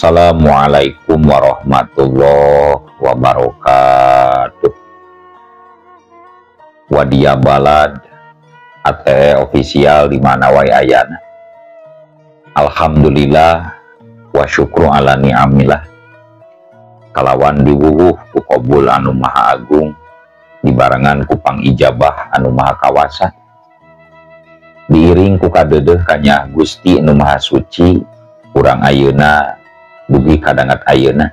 Assalamualaikum warahmatullahi wabarakatuh. Wadia Balad ATE official di mana wae ayana. Alhamdulillah wa syukru ala ni'amillah. Kalawan diwuwuh ku qabul anu maha agung, dibarengan ku pangijabah anu maha kawasa. Diiring ku kadeudeuh kanya Gusti anu maha suci, urang ayeuna dugi kadangat ayeuna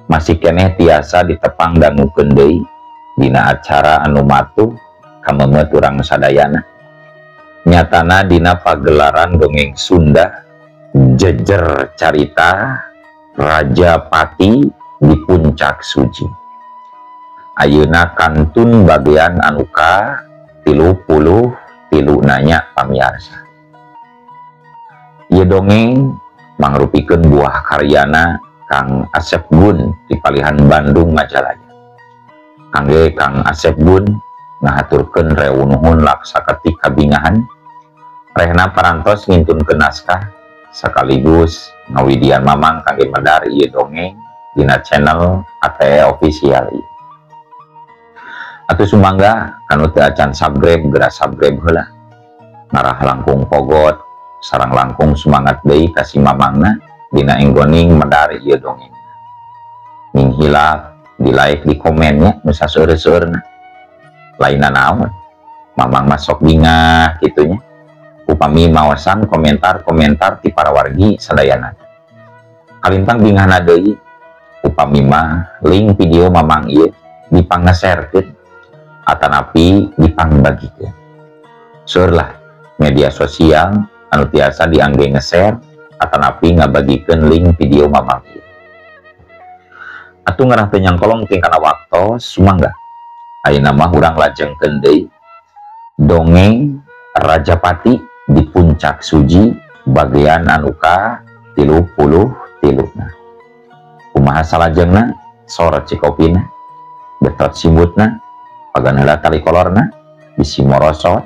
masih keneh tiasa ditepang dangukeun deui dina acara anu matuh kamemet urang sadayana. Nyatana dina pagelaran dongeng Sunda jejer carita Raja Pati di Puncak Suci. Ayeuna kantun bagian anu ka 33 nanya pamiarsa. Ieu dongeng mangrupikeun buah karyana Kang Asep Gun di Palihan Bandung Majalaya. Kangge Kang Asep Gun ngahaturkeun rewu nuhun laksaketik kabingahan rehna parantos ngintunkeun naskah sekaligus ngawidian mamang kangge medar ieu dongeng dina channel ATE official ieu. Atuh sumangga kanu teu acan subscribe geura subscribe heula. Ngarah langkung pogot sarang langkung semangat deui ka si mamangna dina enggoning medar ieu dongeng. Ning hilap di like di komennya nu saseueur-seueurna. Lainna naon mamang masuk bingah kitunya. Upami maosan komentar-komentar ti para wargi sadayana. Kalintang bingahna deui upami mah link video mamang ieu dipangeserkeun atanapi dipangbagikeun. Seueur lah media sosial anu tiasa diangge nge-share atanapi ngabagikeun link video mamang ieu. Atuh ngarah teu nyangkolong ting kana waktos sumangga. Ayeuna mah urang lajengkeun deui dongeng Raja Pati di Puncak Suji bagian anu ka 33 na. Kumaha salajengna sorot cikopina, betot simbutna, pagan heula tali kolorna, bisi morosot,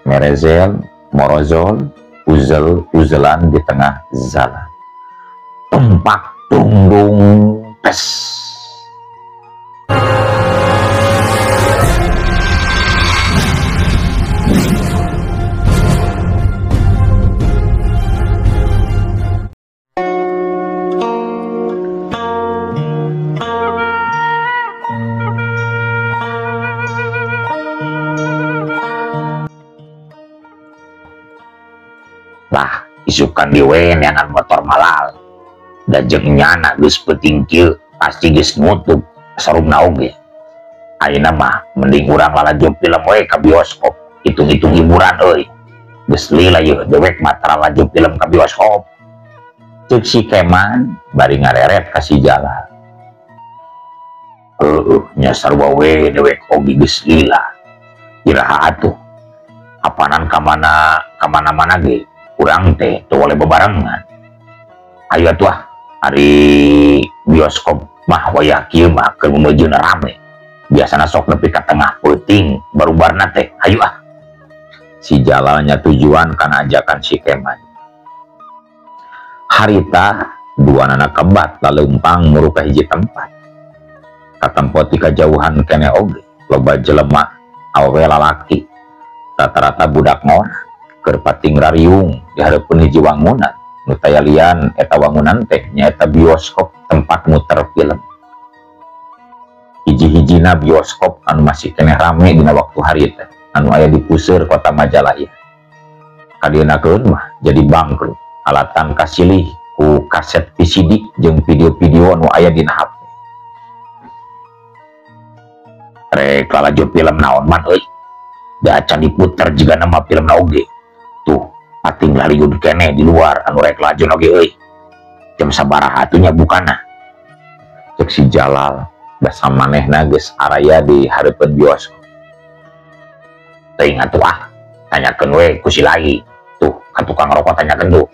merezel, morozol, uzel uzelan di tengah jalan. Tumpak tunggung pes. Lah isukan diwe neangan motor malal da jeung nyana geus peuting kieu pasti geus nutup sarumna oge. Ayeuna mah mending urang lalajo film we ka bioskop, hitung-hitung hiburan euy. Geus lila yeuh dewek mah tara lalajo film ka bioskop. Ceuk si Keman bari ngareret ka si Jalal. Heueuh nya sarua we dewek oge geus lila. Iraha atuh apanan ka mana ka mana-mana ge urang teh teu boleh bebarengan. Ayo atuh ah, ari bioskop mah wayah kieu mah keur meujeuhna rame. Biasana sok nepi ka tengah peuting barubarna teh. Ayo ah. Si Jalalnya tujuan kana ajakan si Keman. Harita duanana kebat laleumpang muru ka hiji tempat. Katempo ti kajauhan keneh oge loba jelema awewe lalaki rata-rata budak ngora keur pating rariung di hareupeun hiji wangunan nu tayalian eta wangunan teh nyaeta bioskop tempat muter film. Hiji-hijina bioskop anu masih keneh rame dina waktu harita anu aya di puseur kota Majalaya. Kadienakeun mah jadi bangkrut alatan kasilih ku kaset VCD jeung video-video anu aya dina HP. Rek lalajo film naon man euy. Da acan diputer jiga nama film na oge. Tuh pating lariun keneh di luar anu rek lalajo oge euy. Jam sabaraha atuh nya bukana. Cek si Jalal basa manehna geus araya di hareupeun bioskop. Teuing atuh ah, tanyakeun we ku si Lai. Tuh ka tukang rokok tanyakeun tuh.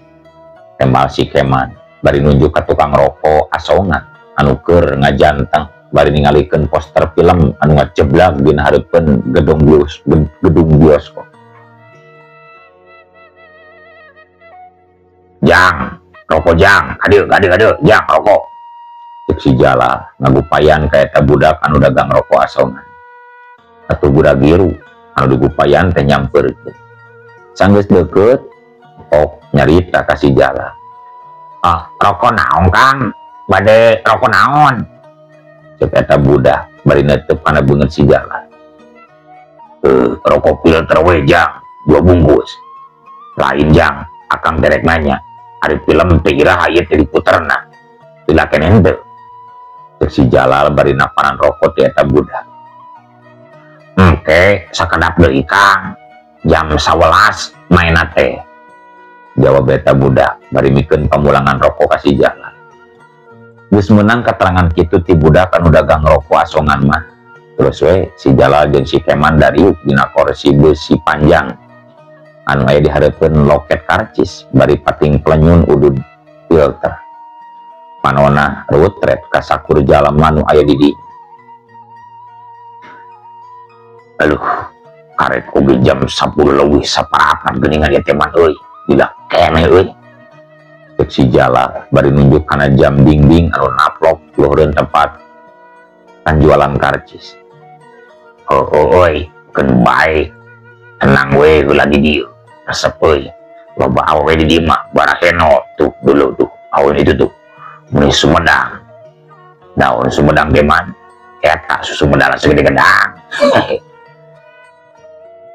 Tembal si Keman bari nunjuk ka tukang rokok asongan anu keur ngajanteng bari ningalikeun poster film anu ngajeblag dina hareupeun gedung bioskop. Jang, Rokok jang, kadieu kadieu kadieu jang rokok. Cek si Jalal ngagupayan ka eta budak anu dagang rokok asongan. Atuh budak biru anu digupayan teh nyamperkeun. Sanggeus deukeut, ok nyarita ka si Jalal. Ah, rokok naon Kang? Bade rokok naon? Cek eta budak bari netep kana beungeut si Jalal. Rokok filter we jang, 2 bungkus. Lain jang, akang derek nanya. Ari film teh iraha ieu teh diputerna. Lila keneh henteu. Cek si Jalal bari naparan rokok ti eta budak. Engke sakedap deui Kang, jam 11 maena teh. Jawab eta budak bari mikeun pamulangan rokok ka si Jalal. Geus meunang keterangan kitu ti budak anu dagang rokok asongan mah. Terus we si Jalal jeung si Keman dariuk dina kursi besi panjang anu aya di hareupeun loket karcis bari pating pelenyun udud filter. Panona rutret ka sakur jalma nu aya di dieu. Aduh, karek oge jam 10 leuwih saparapat geuningan ieu teh man euy. Gila keneh euy. Cek si Jalal bari nunjuk kana jam dinding anu naplok luhureun tempat panjualan karcis. Oh, oh, oi, keun bae. Tenang we heula di dieu. Resep euy. Loba awewe di dieu mah baraheno tuh dulu tuh. Awewe itu tuh. Meuni Sumedang. Daun Sumedang ge man. Eta susu Sumedang segede gedang.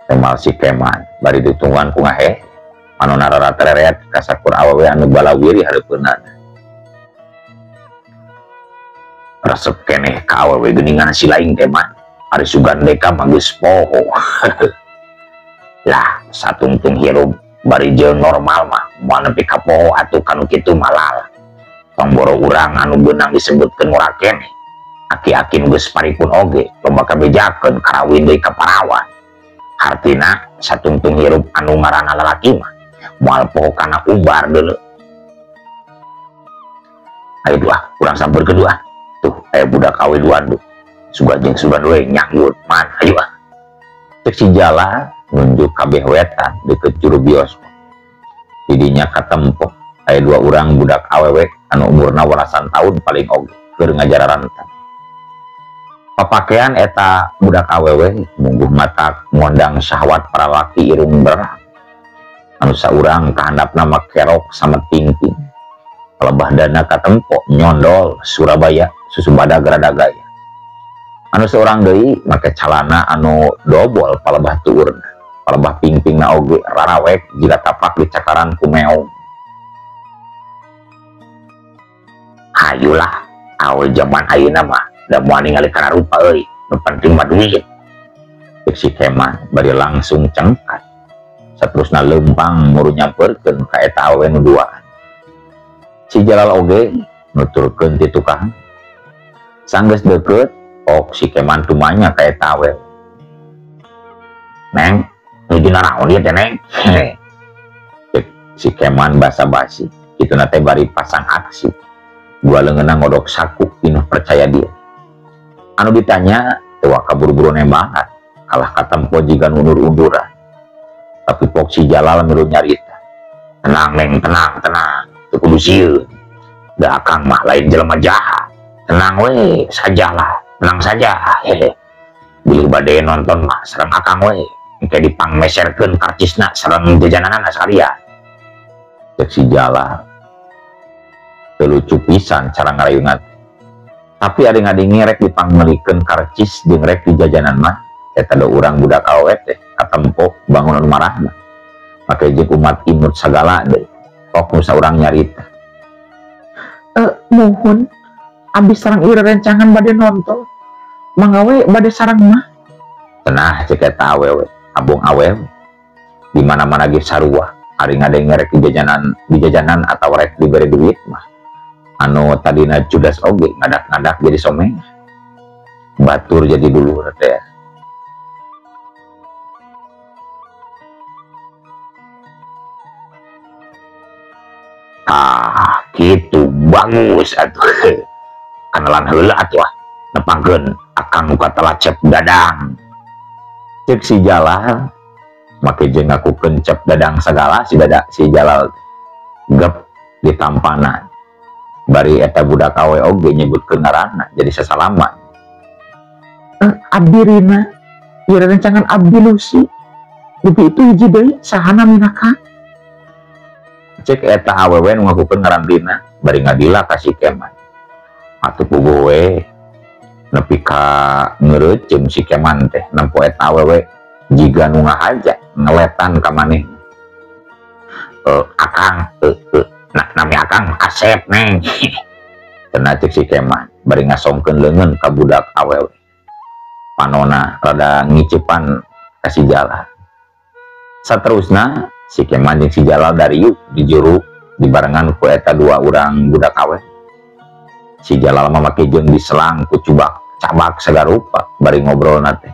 Temal si Keman bari ditungguan ku ngahe. Panona rara tereret ka sakur awewe anu balawiri hareupeunana. Resep keneh ka awewe geuningan si laing teh mah. Ari sugan deka mah geus poho. Lah satungtung hirup bari jeung normal mah moal nepi ka poho atuh kanu kitu malal. Tong boro urang anu beunang disebutkeun ngora keneh. Aki-aki nu geus paripun oge loba kabejakeun karawin deui ka parawan. Hartina satungtung hirup anu ngaranna lalaki mah moal poho kana ubar deuleu. Ayo dua, urang sampeurkeun dua. Tuh, aya budak awe duan tuh. Sugan jeung sugan we nyanggut man, ayo ah. Cek si Jalal nunjuk kabeh wetan deket juru bioskop. Didinya katempo aya 2 urang budak awewe anu umurna welasan tahun paling oge keur ngajararantan. Papakean eta budak awewe mungguh mata ngondang syahwat para laki irung berang. Anu saurang kahandapna make rok sama tingting. Palebah dana katempo nyondol Surabaya susubada geradagaya. Anu seorang deui make calana anu dobol palebah tuurna. Palebah pingpingna oge rarawek jika tapak dicakaran ku meong. Hayulah awe jaman ayeuna mah da moal ningali kana rupa euy, nu penting mah duit. Cek si Keman bari langsung cengkat. Saterusna leumpang muru nyamperkeun ka eta awewe nu duaan. Si Jalal oge nuturkeun ti tukang. Sanggeus deukeut, ok si Keman tumanya ka eta awewe. Neng, nuju naraon ieu teh neng? Cek si Keman basa-basi, kituna teh bari pasang aksi. Dua leungeunna ngodok saku pinuh percaya diri. Anu ditanya teu kaburu-buru nembangan, kalah katempo jiga undur-unduran. Tapi pok si Jalal milu nyarita. Tenang neng, tenang, tenang. Teu kudu sieun. Da akang mah lain jelema jahat. Tenang we, sajalah, tenang saja. Hehe. Bilih bade nonton mah sareng akang we. Engke dipangmeserkeun karcisna sareng jajananana sakalian. Cek si Jalal. Teu lucu pisan cara ngarayungan. Tapi ari ngadenge rek dipangmelikeun karcis jeung rek di jajanan mah eta da urang budak awewe teh katempo bangun anu marahna. Make jeung umat imut sagala deui. Pok nu saurang nyarita. Muhun abdi sareng ieu rerencangan bade nonton. Mangga we bade sareng mah. Tenah cek eta awewe, abong awewe. Di mana-mana ge sarua, ari ngadenge rek di jajanan atawa rek dibere duit mah. Anu tadina judas oge ngadak-ngadak jadi someng. Batur jadi dulur teh. Ah, gitu bagus atuh. Kenalan heula atuh ah. Nepangkeun akang nu katelah Cep Dadang. Cek si Jalal make jeung ngakukeun Cep Dadang sagala si Dada si Jalal. Gep Ditampanan bari eta budak awe oge nyebutkeun ngaranna jadi sasalaman. Abdi Rina, ieu rencangan abdi Lucy. Dupi itu hiji deui saha namina Kang? Cek eta awewe nu ngakukeun ngaran Rina bari ngadila ka si Keman. Atuh puguh we nepi ka ngeureutceum si Keman teh nempo eta awewe jiga nu ngahaja ngeletan ka manehna. Akang, nah nami akang Asep neng. Cenah cek si Keman bari ngasongkeun leungeun ka budak awewe. Panona rada ngicipan ka si Jalal. Saterusna si Keman jeung si Jalal dariuk di juru dibarengan ku eta dua urang budak awewe. Si Jalal mah make jeung diselang ku cubak cabak sagarupa bari ngobrolna teh.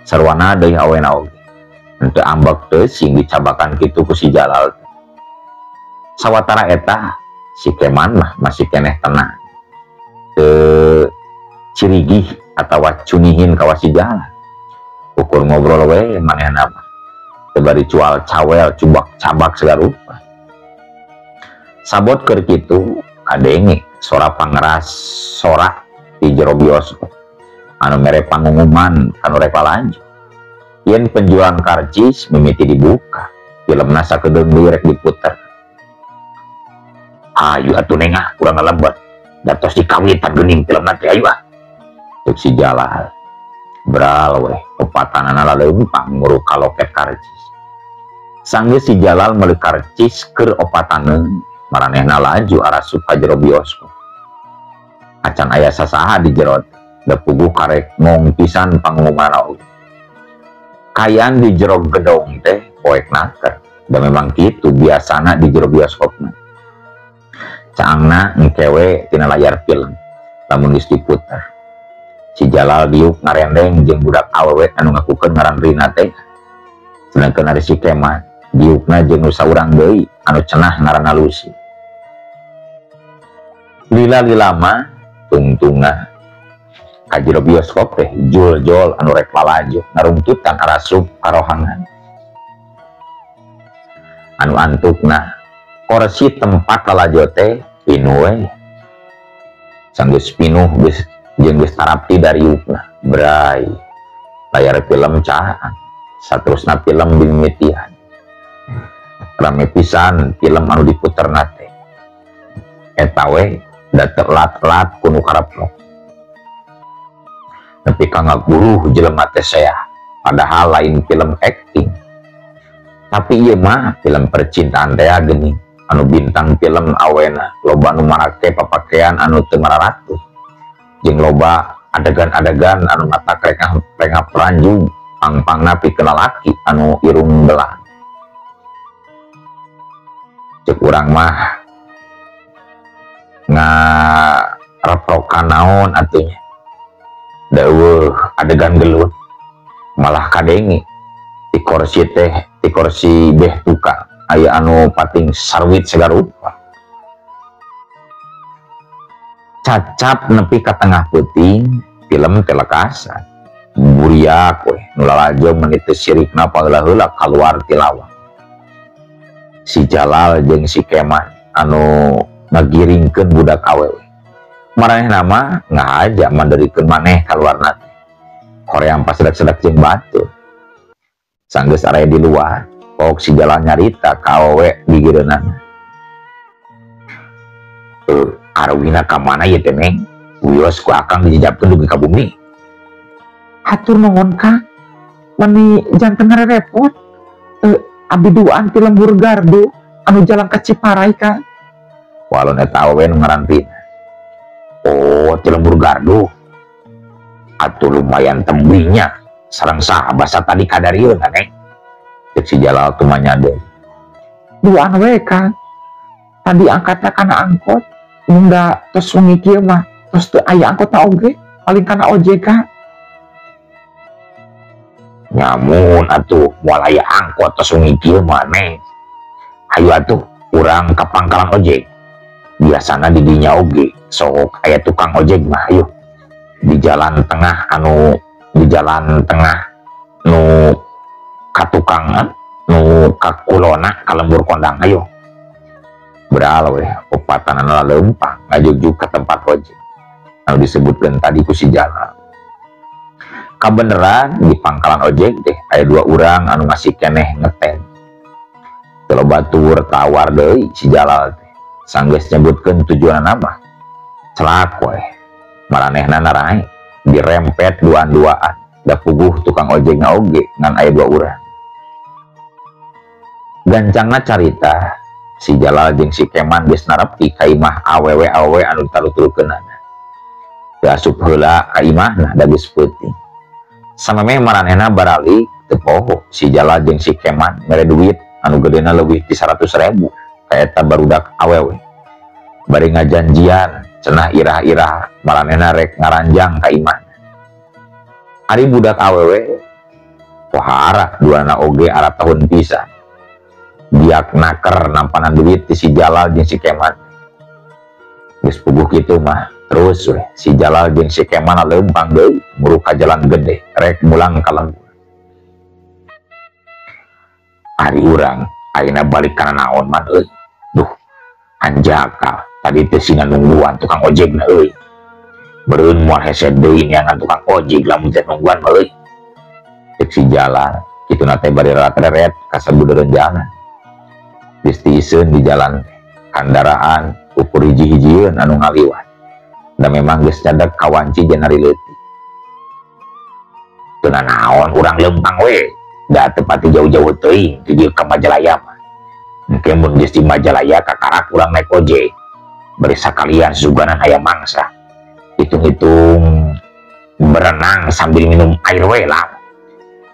Sarwana deui awena oge. Henteu ambek teu sing dicabakan kitu ku si Jalal teh. Sawatara eta si Keman mah masih keneh tenang. Teu cirigih atawa cunihin ka si Jalal. Ukur ngobrol we manehna mah. Teu bari cual cawel cubak cabak sagarupa. Sabot keur kitu kadenge sora pangeras sora di jero bioskop anu mere pangumuman kanu rek lalajo. Yen penjualan karcis mimiti dibuka, filmna sakedeung deui rek diputer. Ayu atuh nengah kurang lembat. Da tos dikawitan geuning filmna teh ayu ah. Cek si Jalal. Bral weh, opatanana laleumpang nguruk ka loket karcis. Sanggeus si Jalal meuli karcis keur opataneun, maranehna laju arasup ka jero bioskop. Acan aya sasaha di jero teh, da puguh karek ngong pisan pangumumanna oge. Kayan di jero gedong teh poek naker, da memang kitu biasana di jero bioskopna. Caangna engkewe tina layar film, lamun geus diputer. Si Jalal diuk ngarendeng jeung budak awewe anu ngakukeun ngaran Rina teh. Sedangkeun ari si Keman diukna jeung nu saurang deui anu cenah ngaranna Lucy. Lila-lila mah tungtungna ka jero bioskop teh jul-jol anu rek lalajo ngarungtutan arasup karohangan. Anu antukna korsi tempat lalajo teh pinuh we. Sanggeus pinuh geus jeung geus tarapti dariukna bray. Layar film caang saterusna film dimimitian. Rame pisan film anu diputerna teh. Eta we da telat-telat ku nu kareplok. Nepi ka ngaguruh jelema teh seah, padahal lain film akting. Tapi ieu mah film percintaan teh geuning anu bintang film awena loba anu marake papakean anu teu mararatuh. Jeung loba adegan-adegan anu mata rengah peranjung pang-pangna pikeun lalaki anu irung belang. Cek urang mah ngareprokan naon atunya. Da eueuh adegan gelut malah kadenge di kursi teh, di kursi beh tukang aya anu pating sarwit sagarupa. Cacap nepi ka tengah peuting film teh lekasan. Buriak we nu lalajo meuni teu sirikna paheula-heula kaluar ti lawang. Si Jalal jeung si Keman anu ngagiringkeun budak awewe. Maranehna mah ngahaja manderikeun maneh kaluarna teh. Hoream pasedak-sedak jeung batur. Sanggeus araya di luar, pok si Jalal nyarita ka awewe gigireunana. Arwina ka mana ieu teh neng? Wios ku akang dijejapkeun dugi ka bumi. Hatur nuhun Kang. Meni janten ngarerepot. Abdi duaan ti lembur gardu anu jalan ka Ciparai Kang. Walon eta awewe nu ngaran Rina. Oh, ti lembur gardu. Atuh lumayan tembinya. Sareng saha basa tadi kadarieuna neng. Cek si Jalal tumanya deui. Duaan we Kang. Tadi angkatna kana angkot. Munda tos wengi kieu mah tos teu aya angkotna oge, paling kana ojek Kang. Nyamun atuh moal aya angkot tos wengi kieu mah neng. Hayu atuh urang ka pangkalan ojek. Biasana di dinya oge sok aya tukang ojek mah ayo. Di jalan tengah anu di jalan tengah nu katukangan nu kakulona ka lembur kondang ayo. Beral we opatanana leumpang ngajugjug ka tempat ojek anu disebutkeun tadi ku si Jalal. Kabeneran di pangkalan ojek teh aya dua urang anu masih keneh ngeten. Teu batur tawar deui si Jalal teh. Sanggeus nyebutkeun tujuanna mah celak we. Maranehna narae dirempet duaan-duaan da puguh tukang ojekna oge ngan aya dua urang. Gancangna carita si Jalal jeung si Keman geus narepi ka imah awewe-awewe anu taruturkeunana. Teu asup heula ka imahna da geus peuting. Samemeh maranehna baralik teu poho si Jalal jeung si Keman mere duit anu gedena leuwih ti 100.000 ka eta barudak awewe. Bari ngajanjian cenah irah-irah maranehna rek ngaranjang ka imahna. Ari budak awewe pohara duana oge ara tahun pisan. Biak naker nampanan duit ti si Jalal jeung si Keman. Geus puguh kitu mah terus we si Jalal jeung si Keman leumpang deui muruk ka jalan gede rek mulang ka lembur. Ari urang ayeuna balik kana naon man euy. Duh anjaka tadi teh sina nungguan tukang ojekna euy. Beureun moal hese deui neangan tukang ojek lamun teh nungguan mah euy. Cek si Jalal kituna teh bari reret ka sabudereun jalan. Geus tiiseun di jalan kandaraan ukur hiji-hijieun anu ngaliwat. Da memang geus nyadak kawanci jenari leutik. Teu nanaon urang leumpang we, da teu pati jauh-jauh teuing ti dieu ka Majalaya mah. Engke mun geus di Majalaya kakarak urang naik ojek. Bari sakalian suganan aya mangsa. Hitung-hitung berenang sambil minum air we lah.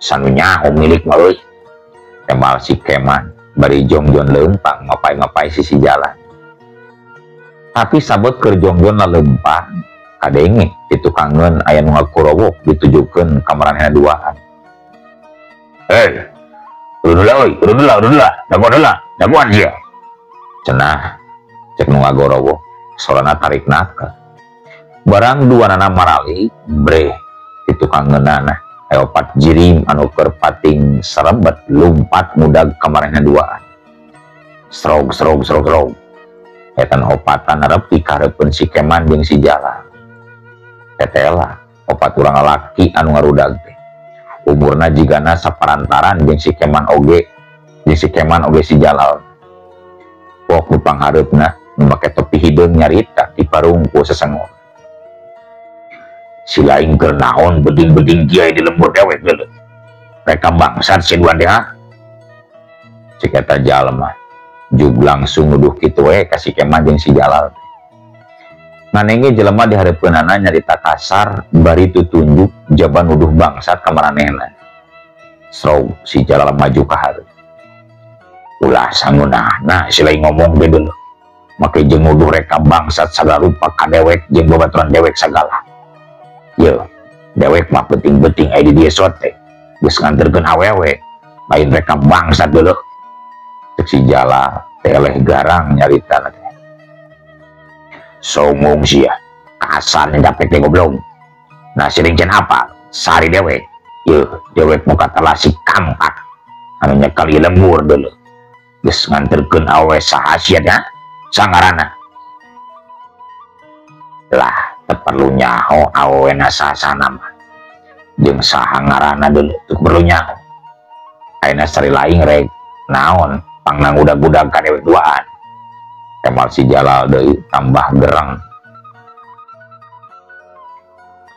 Sanu nyaho milik mah euy. Tembal si Keman bari jongjon leumpang ngapai-ngapai sisi jalan. Tapi sabot keur jongjon leumpang kadenge di tukangeun aya nu ngakurowok ditujukeun ka maranehna duaan. Hei, turun heula euy, turun heula, turun heula, dagoan heula, dagoan sia. Cenah cek nu ngagorowok, sorana tarik naka. Barang duanana marali, breh di tukangeunana aya opat jirim anu keur pating serebet lumpat mudag ka maranehna duaan. Srog srog srog srog. Etan opatan nerepi kahareupeun si Keman jeung si Jalal. Tetela opat urang lalaki anu ngarudag teh. Umurna jigana saparantaran jeung si Keman oge, jeung si Keman oge si Jalal. Pok nu panghareupna nu make topi hideung nyarita di parungku sesengor. Si lain keur naon beding-beding kiai di lembur dewek geuleuh. Mereka bangsat si duan teh ha. Cek eta jalma jug langsung nuduh kitu we ka si Keman jeung si Jalal. Nganenge jelema di hareupeunana nyarita kasar bari tutunjuk jaba nuduh bangsat ka maranehna. Srog si Jalal maju ka hareup. Ulah sangunahna si lain ngomong ge deuleuh. Make jeung nuduh reka bangsat sagala rupa ka dewek jeung babaturan dewek sagala. Ye, dewek mah penting-penting aya di dieu sote. Geus nganterkeun awewe, lain reka bangsat deuleuh. Cek si Jalal teleh garang nyaritana teh. Songong sia, kasar dapet teh goblok. Nah sering can apa? Sari dewek. Ye, dewek muka telasi kampak. Anu nyekal ieu lembur deuleuh. Geus nganterkeun awewe saha sia nya? Sangarana. Lah, teu perlu nyaho awewena sasana mah. Jeung saha ngaranna deuleuh teu perlu nyaho. Ayeuna sari lain rek naon pangna ngudag-gudag ka dewek duaan. Kemal si Jalal deui tambah gerang.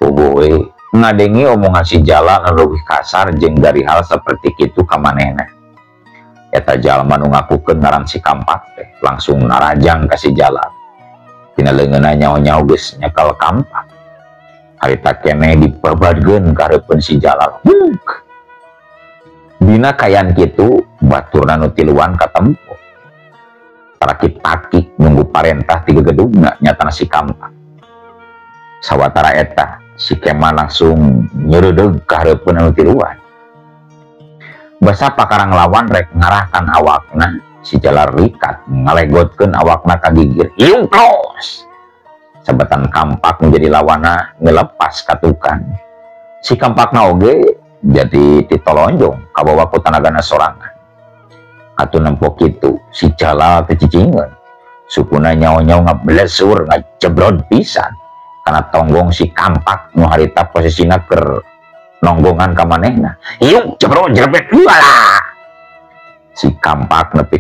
Puguh we ngadenge omongan si Jalal anu leuwih kasar jeung dari hal seperti kitu ka manehna. Eta jalma nu ngakukeun ngaran si Kampak teh langsung narajang ka si Jalal. Tina leungeunna nyaho-nyaho geus nyekel kampak. Harita keneh dipabadkeun ka hareupeun si Jalal. Huk. Dina kayan kitu baturna nu tiluan katempo. Tarakit-takik nunggu parentah ti gegedugna nyatana si Kampak. Sawatara eta si Keman langsung nyeureudeuh ka hareupeun anu tiluan. Basa pakarang lawan rek ngarahkan awakna, si Jalal rikat ngalegotkeun awakna ka gigir. Hiung tos. Sabetan Kampak menjadi lawana ngelepas katukan. Si Kampakna oge jadi titolonjong kabawa ku tanagana sorangan. Atuh nempo kitu si Jalal teh cicingeun. Sukuna nyawa-nyawa ngablesur ngajebrod pisan kana tonggong si kampak nu harita posisina keur nonggongan ka manehna. Hiuk jebrod jerebet walah. Si kampak nepi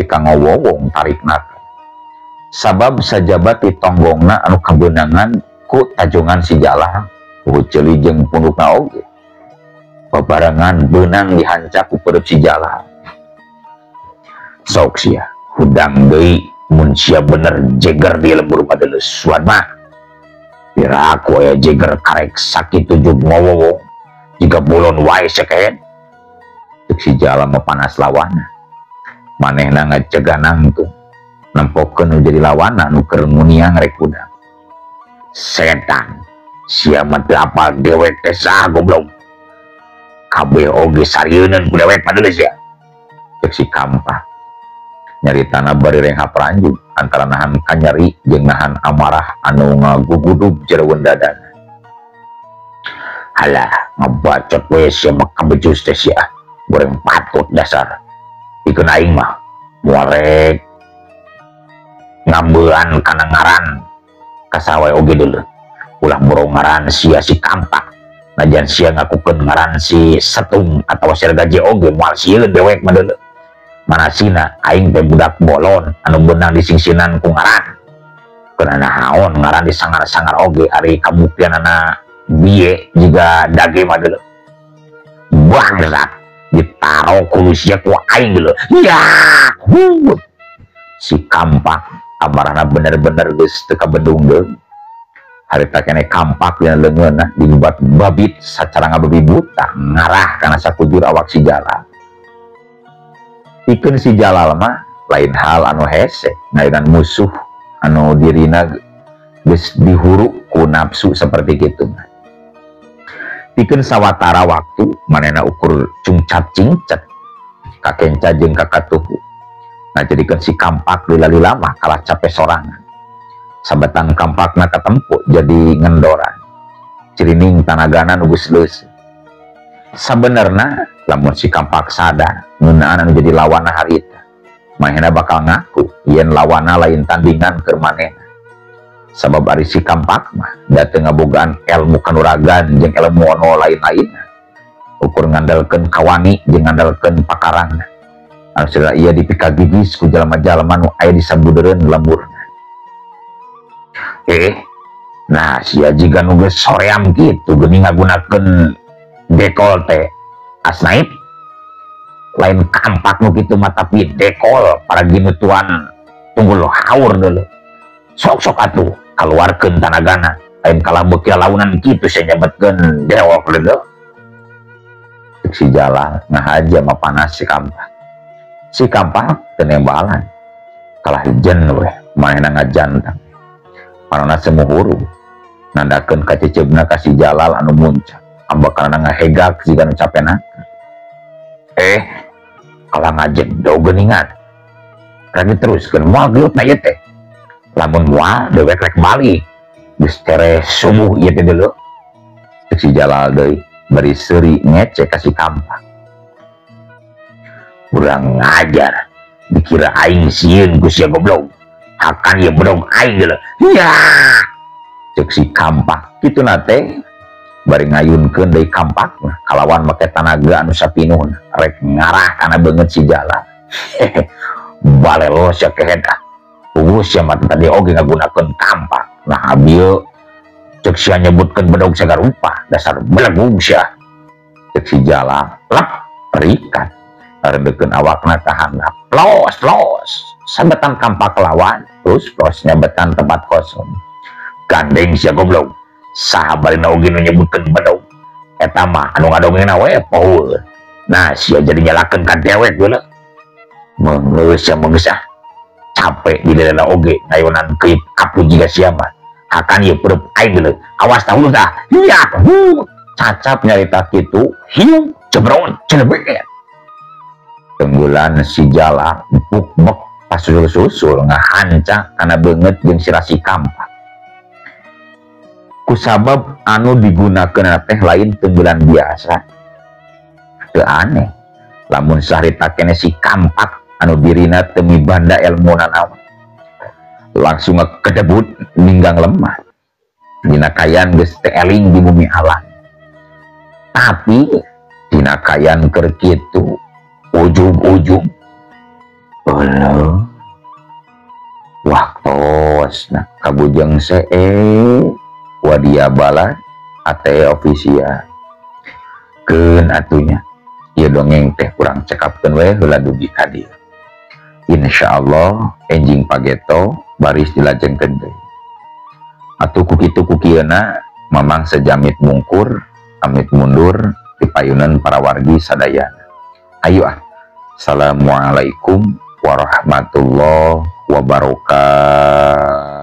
ka ngowowong tarikna. Sabab sajaba ti tonggongna anu kabeunangan ku tajongan si Jalal, ku ceuli jeung pundukna oge. Babarengan beunang dihancap ku perut si Jalal. Sok sia hudang deui mun sia bener jeger di lembur padeuleu suan mah. Pira aku aya jeger karek sakitu jug ngowowong jiga bolon wae sakeun. Ceuk si Jalal mah panas lawana. Manehna ngacegah nangtung nempokeun nu jadi lawana nu keur nguniang rek hudang. Setan sia mah teu apal dewek teh saha goblok. Kabeh oge sarieun ku dewek padeuleu sia. Ceuk si kampak nyaritana bari renghap ranjug antara nahan kanyeri jeung nahan amarah anu ngagugudug jeroeun dadana. Halah ngebacot we sia mah kabejus teh sia, goreng patut dasar. Pikeun aing mah moal rek ngambean kana ngaran kasawe oge deuleu. Ulah borong ngaran sia si kampak. Najan sia ngakukeun ngaran si Setung atawa si Gaje oge moal sieun dewek mah deuleu. Manasina aing teh budak bolon anu beunang disingsinan ku ngaran. Keuna naon ngaran disangar-sangar oge ari kabuktianana bieu jiga dage mah deuleu. Bangsat ditaro ku sia ku aing deuleu. Ya, si kampak amarahna bener-bener geus teu kabendung deui. Harita keneh kampak dina leungeunna dibuat babit sacara ngababi buta ngarah kana sakujur awak si Jalal. Pikeun si Jalal mah lain hal anu hese ngainan musuh anu dirina geus dihuru ku nafsu seperti kitu mah. Pikeun sawatara waktu manehna ukur cungcat cingcat kakenca jeung kakatuhu. Nah jadikeun si kampak lila-lila mah kalah capek sorangan. Sabetan kampakna katempo jadi ngendoran. Cirining tanagana nu geus leuseut. Sabenerna lamun si kampak sadar ngeunaan anu jadi lawanna harita, manehna bakal ngaku yen lawanna lain tandingan keur manehna. Sabab ari si kampak mah da teu ngabogaan ilmu kanuragan jeung ilmu anu lain-lainna. Ukur ngandalkeun kawani jeung ngandalkeun pakarangna. Anu segala ieu dipikagigis ku jalma-jalma nu aya di sabudeureun lemburna. Nah sia jiga nu geus soream kitu geuning ngagunakeun dekol teh asnaib lain kampak nu kitu mah tapi dekol para ginutuan tunggul haur deuleu. Sok-sok atuh kaluarkeun tanagana lain kalah beuki launan kitu sia nyebetkeun dewok deuleu. Ceuk si Jalal ngahaja mah panas si kampak. Si kampak teu nembalan kalah jen weh manehna ngajantang. Panona semuhuru nandakeun kaceceubna ka si Jalal anu muncak. Ambekanana ngahegak jiga nu capena. Kalah ngajedog geuningan. Rek diteruskeun moal geutna ieu teh. Lamun moal dewek rek balik. Geus tereh subuh ieu teh deuleu. Ceuk si Jalal deui bari seuri ngecek ka si kampak. Urang ngajar dikira aing sieun ku sia goblok. Hakan ieu bedog aing deuleu. Ya. Ceuk si kampak kituna teh bari ngayunkeun deui kampakna kalawan make tanaga anu sapinuhna rek ngarah kana beungeut si Jalal. Balelo sia kehed ah. Puguh sia mah tadi oge ngagunakeun kampak. Nah bieu ceuk sia nyebutkeun bedog sagarupa dasar belegug sia. Ceuk si Jalal lep rikat rendeukeun awakna ka handap. Plos plos sabetan kampak lawan terus plos nyabetan tempat kosong. Gandeng sia goblok. Saha barina oge nu nyebutkeun bedog eta mah anu ngadongengna we poho. Nah sia jadi nyalakeun ka dewek geuleuh. Meungeus sia meungeus ah. Capek di lelena oge ngayonan keip kapu jiga sia mah. Hakan ieu perep aing geuleuh. Awas tah hulu tah. Hiya cacap nyarita kitu hiu jebron celebet. Tenggulan si Jalal buk-bek pasusul-susul ngahanca kana beungeut jeung sirah si kampak. Kusabab anu digunakeun teh lain tenggelan biasa. Teu aneh lamun sahrita keneh si kampak anu dirina teu mibanda elmuna naon. Langsung kedebut ninggang lemah. Dina kayan geus teu eling di bumi alam. Tapi dina kayan keur kitu ujung-ujung eueuh waktosna kabujeng see wadia balad ATE official keun atunya ieu dongeng teh kurang cekapkeun we heula dugi ka dieu. Insyaallah enjing pageto baris dilajengkeun deui. Atuh ku kitu ku kieuna mamang sejamit mungkur amit mundur dipayunan para wargi sadayana. Ayo ah. Assalamualaikum warahmatullahi wabarakatuh.